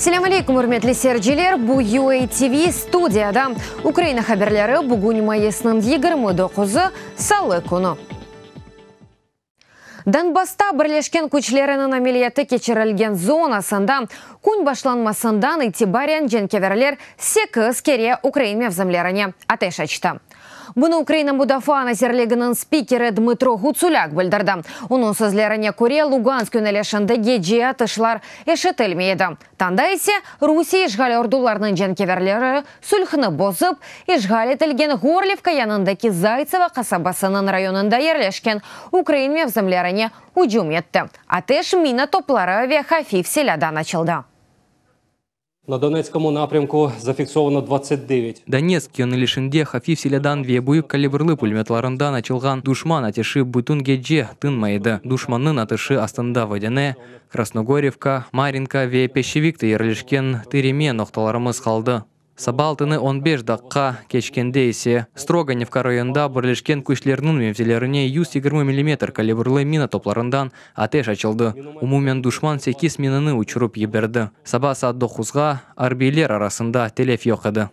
Selâm aleyküm, ürmetli seyirciler! Bu UA TV studiyada Ukraina haberleri, bugün mayısnıñ 29-ı, salı künü. Donbassta Birleşken küçleriniñ ameliyatı keçirilgen zonasında kün başlanmasından itibaren cenkeverler sekiz kere ukrain mevzimlerine ateş açtı. Bunı Ukraina Mudafaa nazirliginiñ spikeri Dmıtro Ğutsulâk bildirdi. Onıñ sözlerine köre, Lugansk yönelişinde gece atışlar eşitilmey edi. Tañda ise Rusiye işğal ordularınıñ cenkeverleri sulhni bozıp, işğal etilgen Ğorlivka yanındaki Zaytsevo qasabasınıñ rayonında yerleşken ukrain mevzimlerine ücüm etti. Ateş mina topları ve hafif silâdan açıldı. Na Donetskomu naprâmku zafiksovano 29. Donetsk yönelişinde hafif silâdan ve büyük kalibrlı pulemötlarından açılğan duşman ateşi bütün gece tınmay edi. Duşmannıñ atışı astında Vodâne, Krasnogorivka, Marinka ve Peşçevikte yerleşken tireme noqtalarımız qaldı. Saba altını on beş daqqa keçkende ise Stroganivka rayonında Birleşken küçlerniñ mevzilerine 120 millimetr kalibrlı mina toplarından ateş açıldı. Umumen duşman sekiz minanı uçurıp yiberdi. Saba saat doquzğa arbiyler arasında telef yoq edi.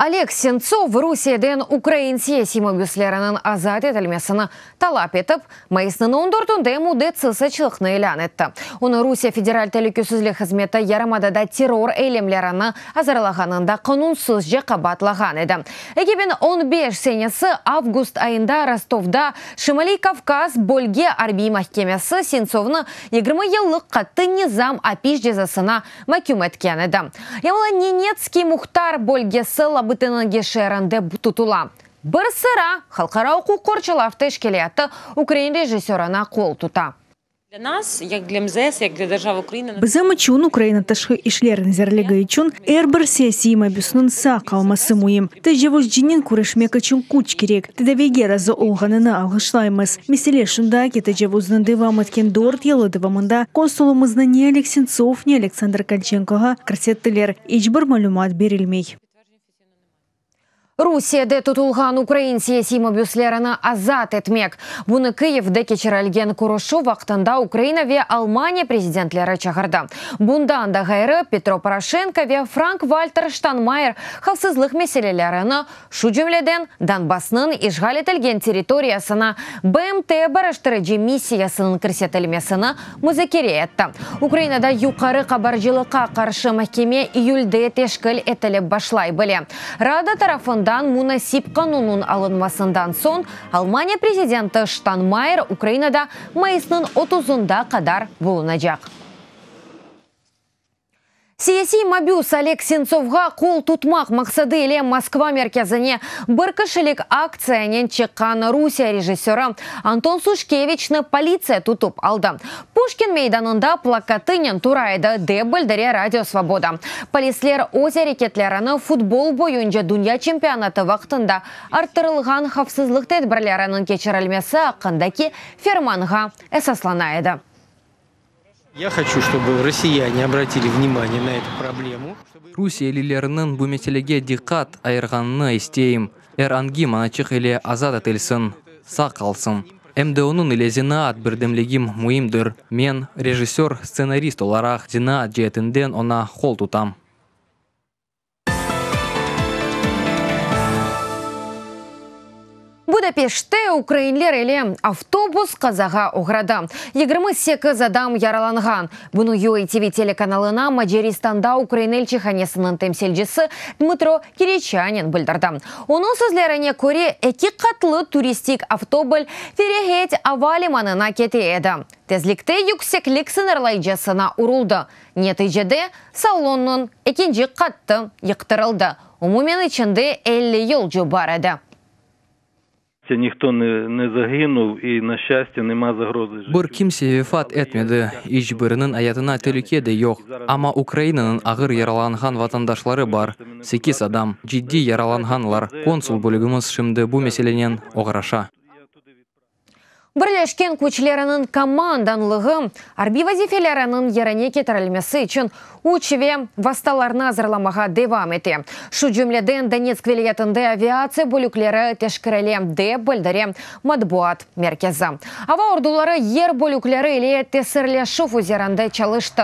Oleg Sentsov Rusiyeden ukrain siyasiy mabüsleriniñ azat etilmesini talap etip, mayısnıñ on dörtünde müddetsiz açlıqnı ilân etti. Onı Rusiye Federal telükesizlik hızmeti yarımadada terror eylemlerini azırlağanında qanunsızca qabaatlağan edi. 2015 senesi avgust ayında Rostovda Şimaliy Kavkaz bölge arbiy mahkemesi Sentsovnı 20 yıllıq qattı nizam apis cezasına maküm etken edi. Yamalo-Nenetskiy muhtar bölgesi Labıtınagi şeerinde tutula. Bir sıra halqara uquq qorçalav teşkilâtı ukrain rejissörına qol tuta. Для нас, як для МЗС, як для держави Україна, Bizim içün, Ukraina Tışqı işler nazirligi içün er bir siyasiy mabüsniñ sağ qalması müim. Tecavuzcınen küreşmek içün küç kerek. Tedaviyge razı olğanını alğışlaymız. Mesele şunda ki, tecavuznıñ devam etken 4 yılı devamında konsulımıznı ne Oleg Sentsov, ne Aleksandr Kolçenkoğa kirsettiler. İç bir malümat berilmey. Rusiyede tutulğan ukrain siyasiy mabüslerini azat etmek. Bunı Kiyevde keçirilgen körüşüv vaqtında Ukraina ve Almaniya prezidentleri çağırdı. Bundan da ğayrı, Petro Poroşenko ve Frank-Valter Ştanmayer havfsızlıq meselelerini, şu cümleden Donbassnıñ işğal etilgen territoriyasına BMT barıştırıcı missiyasınıñ kirsetilmesini muzakere etti. Ukrainada Yuqarı qabarcılıqqa qarşı mahkeme iyülde teşkil etilip başlay bile. Rada tarafından munasip qanunnıñ alınmasından soñ Almaniya prezidenti Ştanmayer Ukrainada mayısnıñ 30-ında qadar bulunacaq. Siyasiy mabüs Oleg Sentsovğa qol tutmaq maqsadı ile Moskva merkezine bir kişilik aktsiyanen çıqqan Rusiye rejissörı Anton Suşkeviçni politsiya tutıp aldı. Puşkin meydanında plakatınen tura edi, dep bildire Radio Svoboda. Polisler öz areketlerini futbol boyunca dünya çempionatı vaqtında arttırılğan havfsızlıq tedbirleriniñ keçirilmesi aqqındaki fermanğa esaslana edi. Я хочу, чтобы россияне обратили внимание на эту проблему. Rusiyelilerniñ bu meselege diqqat ayırğanını isteyim. Er angi manaçıq ile azat etilsin, sağ qalsın. Em de onıñ ile zenaat birdemligim müimdir. Men, rejissör, stsenarist olaraq zenaat ceetinden oña qol tutam. Budapeştte ukrainler ile avtobus qazağa oğradı. 28 adam yaralanğan. Bunı UATV telekanalına Macaristanda Ukraina elçihanesiniñ temsilcisi Dmıtro Kiriçanin bildirdi. Onıñ sözlerine köre, eki qatlı turistik avtomobil Ferihet ava limanına kete edi. Tezlikte yükseklik sıñırlayıcısına uruldı. Neticede salonnıñ ekinci qatı yıqtırıldı. Umumen içinde 50 yolcu bar edi. Ніхто не, не загинув і, на щастя, нема загрози життю. Bir kimse vefat etmedi, iç biriniñ ayatına telüke de yoq. Amma Ukrainanıñ ağır yaralanğan vatandaşları bar, sekiz adam, ciddiy yaralanğanlar. Konsul bölügimiz şimdi bu meselenen oğraşa. Birleşken küçleriniñ komandanlığı, arbiy vazifeleriniñ yerine ketirilmesi içün üç ve vastalarnı azırlamağa devam ete. Şu cümleden, Donetsk vilâyetinde aviatsiya bölükleri teşkerile, dep bildire matbuat merkezi. Ava orduları yer bölükleri ile tesirleşüv üzerinde çalıştı.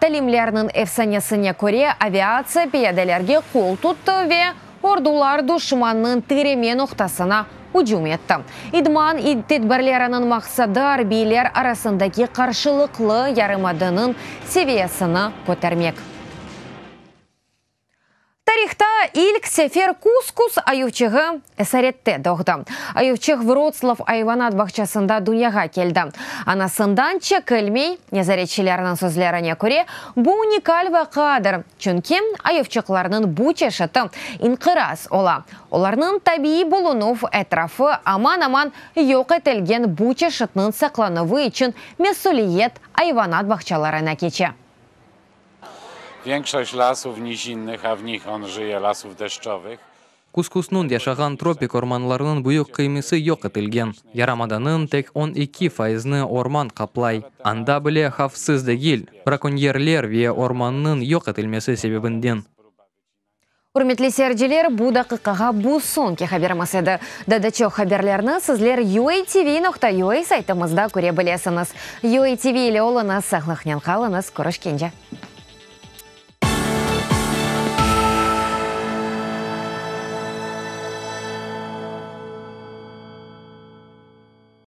Talimlerniñ efsanesine köre, aviatsiya piyadelerge qol tuttı ve ordular duşmannıñ tireme noqtasına ücüm etti. İdman tedbirleriniñ maqsadı, arbiyler arasındaki qarşılıqlı yarımadanıñ seviyesini kötermek. Tarihta ilk sefer kuskus ayuvçığı esarette doğdı. Ayuvçıq Vrotslav ayvanat bağçasında dünyağa keldi. Anasından çekilmey, nezaretçilerniñ sözlerine köre, bu unikal vaqiadır, çünki ayuvçıqlarnıñ bu çeşiti inqiraz ola. Olarnıñ tabiiy bulunuv etrafı aman-aman yoq etilgen bu çeşitniñ saqlanuvı içün mesüliyet ayvanat bağçalarına keçe. Większość lasów nizinnych, a w nich on żyje, lasów deszczowych. Kuskusnıñ yaşağan tropik ormanlarınıñ büyük qıymısı yoq etilgen. Yarımadanıñ tek 12 fayızını orman qaplay, anda bile havfsız degil, brakonyerler ve ormannıñ yoq etilmesi sebebinden. Ürmetli seyirciler, bu daqiqağa bu soñki haberimiz edi. Daa da çoq haberlerni sizler uatv.ua saytımızda köre bilesiñiz. UATV ile oluñız, sağlıqnen qalıñız, körüşkence.